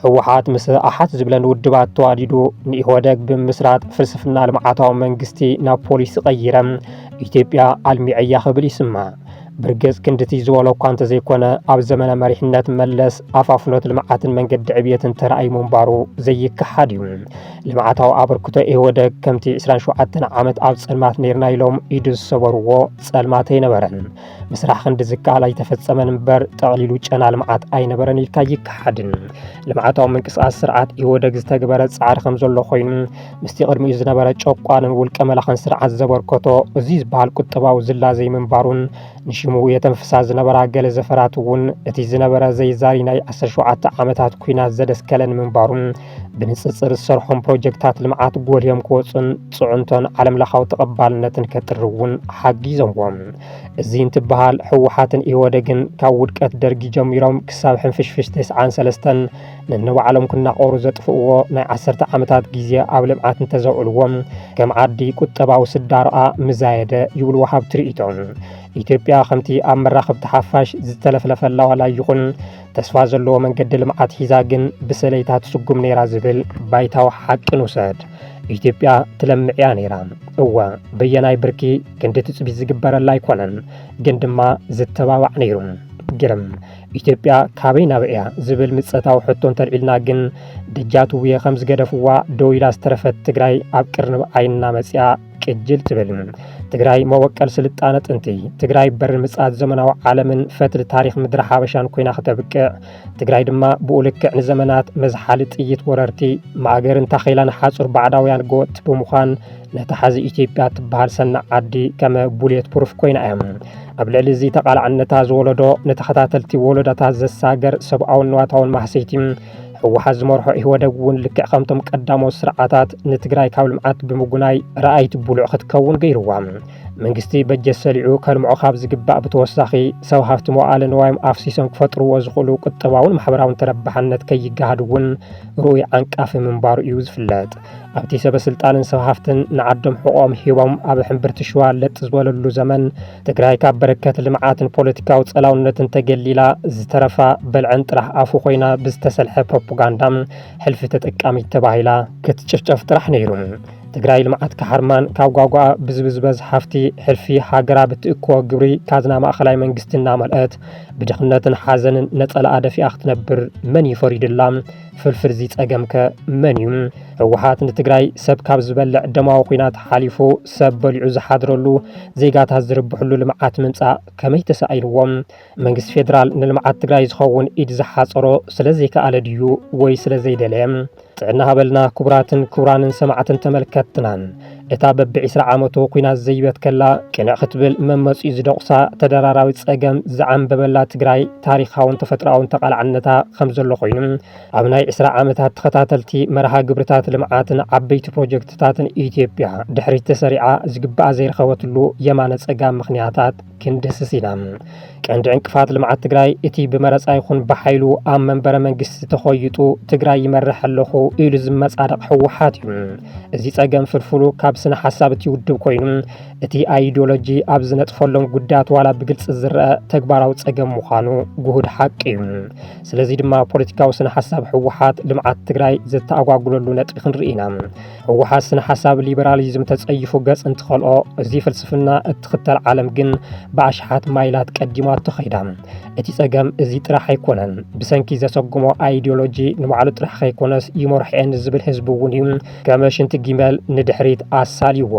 ህወሓት ምስ ኣሓት ዝብለን ውድባት ተዋዲዱ ንኢህወደግ ብምስራጥ ፍልስፍና ልምዓታዊ መንግስቲ ናብ ፖሊሲ ቀይረ ኢትዮጵያ ኣልሚዐያ ክብል ይስማዕ። ብርግጽ ክንድቲ ዝበሎ እኳ እንተዘይኮነ፣ ኣብ ዘመነ መሪሕነት መለስ ኣፋፍኖት ልምዓትን መንገዲ ዕብየትን ተራእዩ ምንባሩ ዘይከሓድ እዩ። ልምዓታዊ ኣበርክቶ ኢህወደግ ከምቲ ዕስራን ሸውዓተን ዓመት ኣብ ጸልማት ነይርና ኢሎም ኢዱ ዝሰበርዎ ጸልማት ኣይነበረን። ምስራሕ ክንዲ ዝከኣል ኣይተፈጸመን እምበር፣ ጠቕሊሉ ጨና ልምዓት ኣይነበረን ኢልካ ኣይከሓድን። ልምዓታዊ ምንቅስቓስ ስርዓት ኢህወደግ ዝተግበረ ጻዕሪ ከም ዘሎ ኮይኑ፣ ምስቲ ቅድሚኡ ዝነበረ ጨቋንን ውልቀ መላኽን ስርዓት ዘበርከቶ እዚ ዝበሃል ቁጠባዊ ዝላ ዘይምንባሩን፣ ንሽሙ የተንፍሳ ዝነበራ ገለ ዘፈራት እውን እቲ ዝነበረ ዘይዛሪ ናይ ዓሰርተ ሸውዓተ ዓመታት ኲናት ዘደስከለን ምንባሩን፣ ብንጽጽር ዝሰርሖም ፕሮጀክታት ልምዓት ጎልዮም ክወጹን ጽዕንቶን ዓለምለኻዊ ተቐባልነትን ከጥሪ እውን ሓጊዞምዎም። እዚ እንትበሃል፣ ህወሓትን ኢህወደግን ካብ ውድቀት ደርጊ ጀሚሮም ክሳብ ሕንፍሽፍሽ ተስዓን ሰለስተን ነንባዕሎም ክናቆሩ ዘጥፍእዎ ናይ ዓሰርተ ዓመታት ግዜ ኣብ ልምዓት እንተዘውዕልዎም፣ ከም ዓዲ ቁጠባዊ ስዳርኣ ምዛየደ ይብሉ ወሃብቲ ርእይቶ። ኢትዮጵያ ከምቲ ኣብ መራኸብቲ ሓፋሽ ዝተለፍለፈላ ዋላ ይኹን፣ ተስፋ ዘለዎ መንገዲ ልምዓት ሒዛ ግን ብሰለይታ ትስጉም ነይራ ዝብል ባይታዊ ሓቂ ንውሰድ። ኢትዮጵያ ትለምዕ እያ ነይራ። እወ፣ በየናይ ብርኪ ክንዲ ትጽቢት ዝግበረላ ኣይኮነን፣ ግን ድማ ዝተባባዕ ነይሩ። ግርም፣ ኢትዮጵያ ካበይ ናበይ እያ ዝብል ምጸታዊ ሕቶ እንተልዒልና ግን፣ ደጃትውየ ከም ዝገደፍዋ ደው ኢላ ዝተረፈት ትግራይ ኣብ ቅርንብ ዓይንና መጺኣ ቅጅል ትብል። ትግራይ መበቀል ስልጣነ ጥንቲ፣ ትግራይ በሪ ምጽኣት ዘመናዊ ዓለምን ፈትሊ ታሪኽ ምድሪ ሓበሻን ኮይና ክተብቅዕ፣ ትግራይ ድማ ብኡ ልክዕ ንዘመናት መዝሓሊ ጥይት ወረርቲ፣ ማእገርን ታኼላን ሓጹር ባዕዳውያን ጎወጥቲ ብምዃን፣ ነታ ሓዚ ኢትዮጵያ ትበሃል ሰናዕ ዓዲ ከመ ቡሌት ፕሩፍ ኮይና እያ። ኣብ ልዕሊ እዚ ተቓላዕነታ ዝወለዶ ንተኸታተልቲ ወለዶታት ዘሳገር ሰብኣውን ንዋታውን ማህሰይቲ፣ ህወሓት ዝመርሖ ኢህወደግ እውን ልክዕ ከምቶም ቀዳሞት ስርዓታት ንትግራይ ካብ ልምዓት ብምጉናይ ረኣይቲ ብሉዕ ክትከውን ገይርዋ። መንግስቲ በጀት ሰሊዑ ከልምዖ ካብ ዝግባእ ብተወሳኺ፣ ሰብ ሃፍቲ መዋእለ ንዋዮም ኣፍሲሶም ክፈጥርዎ ዝኽእሉ ቁጠባውን ማሕበራውን ተረባሕነት ከይገሃድ እውን ርኡይ ዓንቃፊ ምንባሩ እዩ ዝፍለጥ። ኣብቲ ሰበ ስልጣንን ሰብ ሃፍትን ንዓዶም ሕቖኦም ሂቦም ኣብ ሕምብርቲ ሽዋ ለጥ ዝበለሉ ዘመን፣ ትግራይ ካብ በረከት ልምዓትን ፖለቲካዊ ጸላውነትን ተገሊላ፣ ዝተረፋ በልዐን ጥራሕ ኣፉ ኮይና ብዝተሰልሐ ፕሮፓጋንዳ ሕልፊ ተጠቃሚት ተባሂላ ክትጭፍጨፍ ጥራሕ ነይሩ። ትግራይ ልምዓት ክሓርማን ካብ ጓጓኣ ብዝብዝበዝ ሃፍቲ ሕልፊ ሃገራ ብትእክቦ ግብሪ ካዝና ማእኸላይ መንግስቲ እናመልአት ብድኽነትን ሓዘንን ነጸላኣ ደፊኣ ክትነብር መን እዩ ፈሪድላ? ፍልፍል እዚ ጸገምከ መን እዩ? ህወሓት ንትግራይ ሰብ ካብ ዝበልዕ ደማዊ ኲናት ሓሊፉ ሰብ በሊዑ ዝሓድረሉ፣ ዜጋታት ዝርብሕሉ ልምዓት ምምጻእ ከመይ ተሳኢንዎም? መንግስቲ ፌደራል ንልምዓት ትግራይ ዝኸውን ኢድ ዝሓጸሮ ስለ ዘይከኣለ ድዩ ወይ ስለ ዘይደለየ? ጥዕና ሃበልና ክቡራትን ክቡራንን ሰማዕትን ተመልከትትናን። እታ በብዒስራ ዓመቱ ኲናት ዘይበትከላ ቅንዕ ክትብል መመጺኡ ዝደቑሳ ተደራራቢ ጸገም ዝዓንበበላ ትግራይ ታሪኻውን ተፈጥሮኣውን ተቓላዕነታ ከም ዘሎ ኮይኑ፣ ኣብ ናይ ዕስራ ዓመታት ተኸታተልቲ መርሃ ግብርታት ልምዓትን ዓበይቲ ፕሮጀክትታትን ኢትዮጵያ ድሕሪት ተሰሪዓ ዝግባኣ ዘይረኸበትሉ የማነ ጸጋም ምኽንያታት ክንድህስስ ኢና። ቀንዲ ዕንቅፋት ልምዓት ትግራይ እቲ ብመረፃ ይኹን ብሓይሉ ኣብ መንበረ መንግስቲ ተኾይጡ ትግራይ ይመርሕ ኣለኹ ኢሉ ዝመፃደቕ ህወሓት እዩ። እዚ ፀገም ፍልፍሉ ካብ ስነ ሓሳብ እቲ ውድብ ኮይኑ እቲ ኣይዲዮሎጂ ኣብ ዝነጥፈሎም ጉዳያት ዋላ ብግልፂ ዝረአ ተግባራዊ ፀገም ምዃኑ ግሁድ ሓቂ እዩ። ስለዚ ድማ ፖለቲካዊ ስነ ሓሳብ ህወሓት ልምዓት ትግራይ ዘተኣጓጉለሉ ነጥቢ ክንርኢ ኢና። ህወሓት ስነ ሓሳብ ሊበራሊዝም ተጸይፉ ገጽ እንትኸልኦ፣ እዚ ፍልስፍና እትኽተል ዓለም ግን ብኣሽሓት ማይላት ቀዲማቶ ኸይዳ። እቲ ጸገም እዚ ጥራሕ ኣይኮነን። ብሰንኪ ዘሰጉሞ ኣይዲዮሎጂ ንባዕሉ ጥራሕ ከይኮነስ ይመርሖ'የ ንዝብል ህዝቢ እውን እዩ ከመ ሽንቲ ጊመል ንድሕሪት ኣሳልይዎ።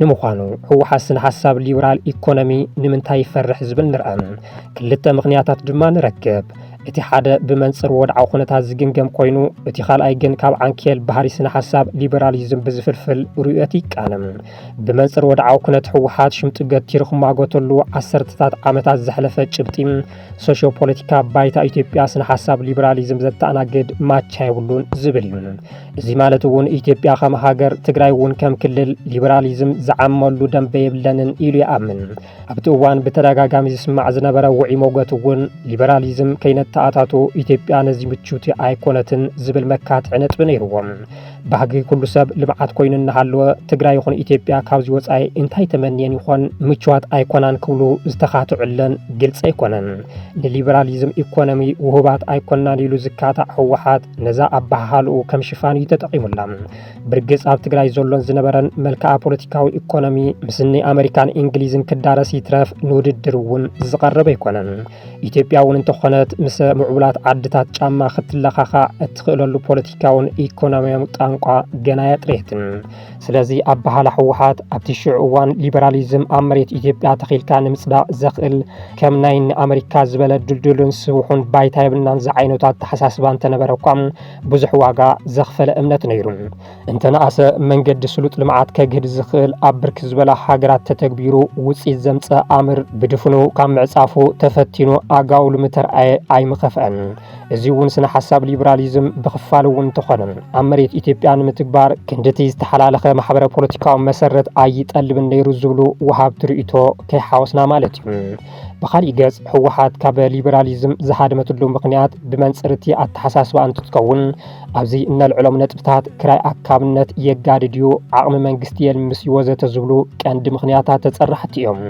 ንምዃኑ ህወሓት ስነ ሓሳብ ሊበራል ኢኮኖሚ ንምንታይ ይፈርሕ ዝብል ንርአ። ክልተ ምኽንያታት ድማ ንረክብ። እቲ ሓደ ብመንጽር ወድዓዊ ኩነታት ዝግምገም ኮይኑ፣ እቲ ካልኣይ ግን ካብ ዓንኬል ባህሪ ስነ ሓሳብ ሊበራሊዝም ብዝፍልፍል ርእዮት ይቃነም። ብመንጽር ወድዓዊ ኩነት ህወሓት ሽምጡ ገቲሩ ክማጎተሉ ዓሰርተታት ዓመታት ዘሕለፈ ጭብጢ ሶሽዮ ፖለቲካ ባይታ ኢትዮጵያ ስነ ሓሳብ ሊበራሊዝም ዘተኣናግድ ማቻ የብሉን ዝብል እዩ። እዚ ማለት እውን ኢትዮጵያ ከም ሃገር፣ ትግራይ እውን ከም ክልል ሊበራሊዝም ዝዓመሉ ደንበ የብለንን ኢሉ ይኣምን። ኣብቲ እዋን ብተደጋጋሚ ዝስማዕ ዝነበረ ውዑይ ሞገት እውን ሊበራሊዝም ከይነጽ ተኣታቱ ኢትዮጵያ ነዚ ምችውቲ ኣይኮነትን ዝብል መካትዒ ነጥቢ ነይርዎም። ባህጊ ኩሉ ሰብ ልምዓት ኮይኑ እናሃለወ ትግራይ ይኹን ኢትዮጵያ ካብዚ ወፃኢ እንታይ ተመንየን ይኾን ምችዋት ኣይኮናን ክብሉ ዝተኻትዑለን ግልፂ ኣይኮነን። ንሊበራሊዝም ኢኮኖሚ ውሁባት ኣይኮናን ኢሉ ዝካታዕ ህወሓት ነዛ ኣበሃህልኡ ከም ሽፋን እዩ ተጠቒሙላ። ብርግፅ ኣብ ትግራይ ዘሎን ዝነበረን መልክዓ ፖለቲካዊ ኢኮኖሚ ምስ ናይ ኣመሪካን እንግሊዝን ክዳረስ ይትረፍ ንውድድር እውን ዝቐረበ ኣይኮነን። ኢትዮጵያ እውን እንተኾነት ምስ ምዕቡላት ዓድታት ጫማ ክትለኻኻዕ እትኽእለሉ ፖለቲካውን ኢኮኖሚያዊ ጣንቋ ገና ኣየጥረየትን። ስለዚ ኣበሃህላ ህወሓት ኣብቲ ሽዑ እዋን ሊበራሊዝም ኣብ መሬት ኢትዮጵያ ተኺልካ ንምፅዳቕ ዘኽእል ከም ናይ ኣመሪካ ዝበለ ድልዱልን ስቡሑን ባይታ የብልናን ዝዓይነቱ ኣተሓሳስባ እንተነበረ እኳ ብዙሕ ዋጋ ዘኽፈለ እምነት ነይሩ። እንተነኣሰ መንገዲ ስሉጥ ልምዓት ከግህድ ዝኽእል ኣብ ብርክት ዝበላ ሃገራት ተተግቢሩ ውፅኢት ዘምፀ ኣምር ብድፍኑ ካብ ምዕፃፉ ተፈቲኑ ኣጋውሉ ምተርኣየ ኣይምኸፍአን። እዚ እውን ስነ ሓሳብ ሊበራሊዝም ብኽፋል እውን እንተኾነ ኣብ መሬት ኢትዮጵያ ንምትግባር ክንድቲ ዝተሓላለኸ ማሕበረ ፖለቲካዊ መሰረት ኣይጠልብን ነይሩ ዝብሉ ወሃብቲ ርእይቶ ከይሓወስና ማለት እዩ። ብኻሊእ ገፅ ህወሓት ካብ ሊበራሊዝም ዝሃደመትሉ ምኽንያት ብመንፅር እቲ ኣተሓሳስባ እንትትከውን ኣብዚ እነልዕሎም ነጥብታት ክራይ ኣካብነት የጋድድ እዩ፣ ዓቕሚ መንግስቲ የልምስ እዩ ወዘተ ዝብሉ ቀንዲ ምኽንያታት ተፀራሕቲ እዮም።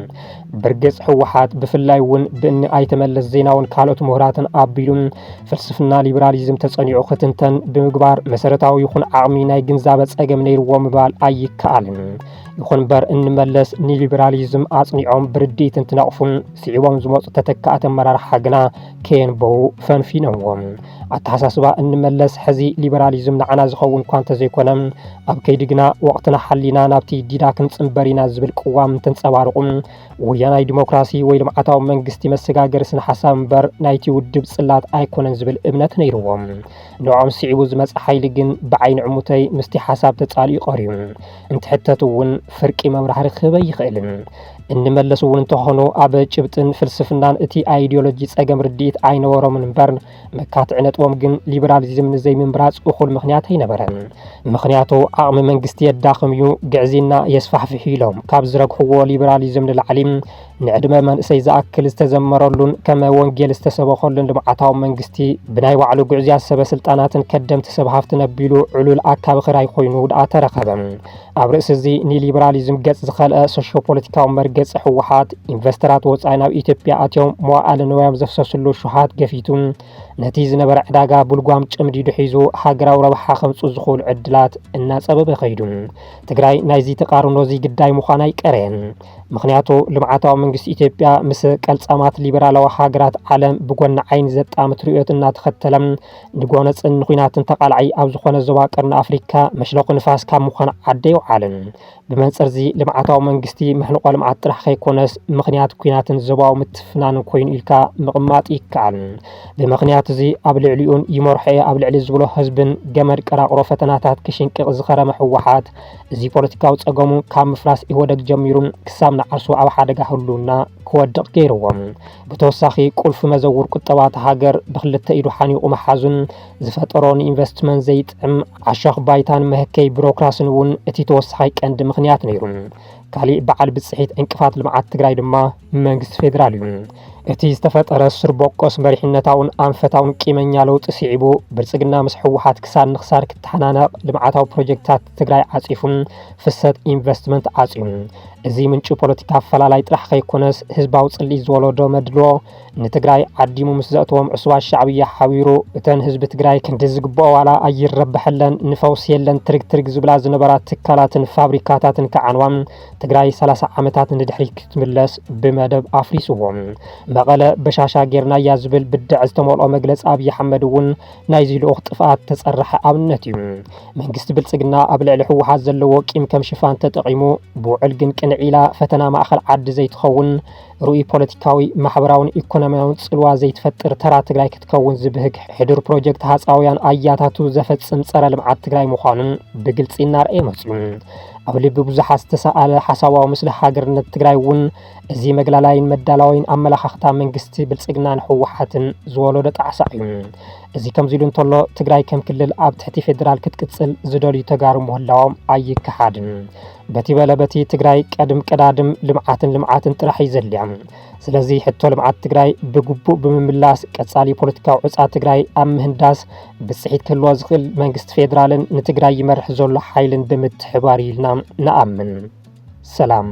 ብርግፅ ህወሓት ብፍላይ እውን ብእኒ ኣይተ መለስ ዜናውን ካልኦት ምሁራትን ኣቢሉ ፍልስፍና ሊበራሊዝም ተፀኒዑ ክትንተን ብምግባር መሰረታዊ ይኹን ዓቕሚ ናይ ግንዛበ ፀገም ነይርዎ ምባል ኣይከኣልን። ይኹን እምበር እኒ መለስ ንሊበራሊዝም ኣፅኒዖም ብርድኢት እንትነቕፉን ስዒቦም ዝመፁ ተተካእቲ ኣመራርሓ ግና ከየንበዉ ፈንፊኖምዎም። ኣተሓሳስባ እኒ መለስ ሕዚ ሊበራሊዝም ንዓና ዝኸውን እኳ እንተዘይኮነ ኣብ ከይዲ ግና ወቕትና ሓሊና ናብቲ ዲዳ ክንፅንበር ኢና ዝብል ቅዋም እንተንፀባርቑ ወያናይ ዲሞክራሲ ወይ ልምዓታዊ መንግስቲ መሰጋገሪ ስነ ሓሳብ እምበር ናይቲ ውድብ ፅላት ኣይኮነን ዝብል እምነት ነይርዎም። ንዕኦም ስዒቡ ዝመፀ ሓይሊ ግን ብዓይኒ ዕሙተይ ምስቲ ሓሳብ ተፃሊኡ ቀርዩ። እንትሕተት እውን ፍርቂ መብራህሪ ክህብ ኣይኽእልን። እኒ መለስ እውን እንተኾኑ ኣብ ጭብጥን ፍልስፍናን እቲ ኣይዲዮሎጂ ፀገም ርድኢት ኣይነበሮምን እምበር መካትዒ ነጥቦም ግን ሊበራሊዝም ንዘይምምራፅ እኹል ምኽንያት ኣይነበረን። ምኽንያቱ ዓቕሚ መንግስቲ የዳኽም እዩ፣ ግዕዝይና የስፋሕፍሕ ኢሎም ካብ ዝረግሕዎ ሊበራሊዝም ንላዕሊ ንዕድመ መንእሰይ ዝኣክል ዝተዘመረሉን ከመ ወንጌል ዝተሰበኸሉን ልምዓታዊ መንግስቲ ብናይ ባዕሉ ግዕዙያት ሰበ ስልጣናትን ከደምቲ ሰብ ሃፍትን ኣቢሉ ዕሉል ኣካቢ ክራይ ኮይኑ ደኣ ተረኸበ። ኣብ ርእሲ እዚ ንሊበራሊዝም ገጽ ዝኸልአ ሶሽዮ ፖለቲካዊ መርገጺ ህወሓት ኢንቨስተራት ወጻኢ ናብ ኢትዮጵያ ኣትዮም መዋእለ ንዋዮም ዘፍሰስሉ ሹሃት ገፊቱ ነቲ ዝነበረ ዕዳጋ ብልጓም ጨምዲዱ ሒዙ ሃገራዊ ረብሓ ከምጽኡ ዝኽእሉ ዕድላት እናጸበበ ከይዱ። ትግራይ ናይዚ ተቓርኖ እዚ ግዳይ ምዃና ኣይቀረየን። ምኽንያቱ ልምዓታዊ መንግስቲ ኢትዮጵያ ምስ ቀልጻማት ሊበራላዊ ሃገራት ዓለም ብጎኒ ዓይኒ ዘጣምት ርእዮት እናተኸተለ ንጎነጽን ንኹናትን ተቓላዓይ ኣብ ዝኾነ ዞባ ቀርኒ ኣፍሪካ መሽለኹ ንፋስ ካብ ምዃን ዓዲ ኣይወዓለን። ብመንጽር እዚ ልምዓታዊ መንግስቲ መሕንቆ ልምዓት ጥራሕ ከይኮነስ ምኽንያት ኲናትን ዞባዊ ምትፍናንን ኮይኑ ኢልካ ምቕማጥ ይከኣል። ብምኽንያት እዚ ኣብ ልዕሊኡን ይመርሖ እየ ኣብ ልዕሊ ዝብሎ ህዝብን ገመድ ቀራቕሮ ፈተናታት ክሽንቅቕ ዝኸረመ ህወሓት እዚ ፖለቲካዊ ጸገሙ ካብ ምፍራስ ኢህወደግ ጀሚሩ ክሳብ ንዓርሱ ኣብ ሓደጋ ህልውና ክወድቕ ገይርዎ። ብተወሳኺ ቁልፊ መዘውር ቁጠባ እታ ሃገር ብክልተ ኢዱ ሓኒቑ ምሓዙን ዝፈጠሮ ንኢንቨስትመንት ዘይጥዕም ዓሻኽ ባይታን መህከይ ቢሮክራስን እውን እቲ ተወሳኻይ ቀንዲ ምኽንያት ነይሩ። ካሊእ በዓል ብፅሒት ዕንቅፋት ልምዓት ትግራይ ድማ መንግስቲ ፌዴራል እዩ። እቲ ዝተፈጠረ ስር ቦቆስ መሪሕነታውን ኣንፈታውን ቂመኛ ለውጢ ስዒቡ ብልፅግና ምስ ህወሓት ክሳድ ንክሳድ ክተሓናነቕ ልምዓታዊ ፕሮጀክትታት ትግራይ ዓፂፉን ፍሰት ኢንቨስትመንት ዓፅዩ። እዚ ምንጪ ፖለቲካ ኣፈላላይ ጥራሕ ከይኮነስ ህዝባዊ ፅልኢ ዝወለዶ መድሎ ንትግራይ ዓዲሙ ምስ ዘእተዎም ዕሱባት ሻዕብያ ሓቢሩ እተን ህዝቢ ትግራይ ክንዲ ዝግብኦ ዋላ ኣይረብሐለን ንፈውሲ የለን ትርግ ትርግ ዝብላ ዝነበራ ትካላትን ፋብሪካታትን ክዓንዋ ትግራይ ሰላሳ ዓመታት ንድሕሪት ክትምለስ ብመደብ ኣፍሪስዎ። መቐለ በሻሻ ጌርናያ ዝብል ብድዕ ዝተመልኦ መግለፂ ኣብይ ኣሕመድ እውን ናይዚ ልኡኽ ጥፍኣት ተፀረሐ ኣብነት እዩ። መንግስቲ ብልፅግና ኣብ ልዕሊ ህወሓት ዘለዎ ቂም ከም ሽፋን ተጠቒሙ ብውዕል ግን ቅንዕ ኢላ ፈተና ማእኸል ዓዲ ዘይትኸውን ርኡይ ፖለቲካዊ ማሕበራውን ኢኮኖሚያውን ፅልዋ ዘይትፈጥር ተራ ትግራይ ክትከውን ዝብህግ ሕዱር ፕሮጀክት ሃፃውያን ኣያታቱ ዘፈፅም ፀረ ልምዓት ትግራይ ምዃኑን ብግልፂ እናርኣየ መፅዩ። ኣብ ልቢ ብዙሓት ዝተሰኣለ ሓሳባዊ ምስሊ ሃገርነት ትግራይ እውን እዚ መግላላይን መዳላወይን ኣመላኻኽታ መንግስቲ ብልፅግናን ህወሓትን ዝወለዶ ጣዕሳ እዩ። እዚ ከምዚ ኢሉ እንተሎ ትግራይ ከም ክልል ኣብ ትሕቲ ፌዴራል ክትቅፅል ዝደልዩ ተጋሩ ምህላዎም ኣይከሓድን። በቲ በለ በቲ ትግራይ ቀድም ቀዳድም ልምዓትን ልምዓትን ጥራሕ እዩ ዘድልያ። ስለዚ ሕቶ ልምዓት ትግራይ ብግቡእ ብምምላስ ቀጻሊ ፖለቲካዊ ዕፃ ትግራይ ኣብ ምህንዳስ ብፅሒት ክህልዎ ዝኽእል መንግስቲ ፌዴራልን ንትግራይ ይመርሕ ዘሎ ሓይልን ብምትሕባር ኢልና ንኣምን። ሰላም።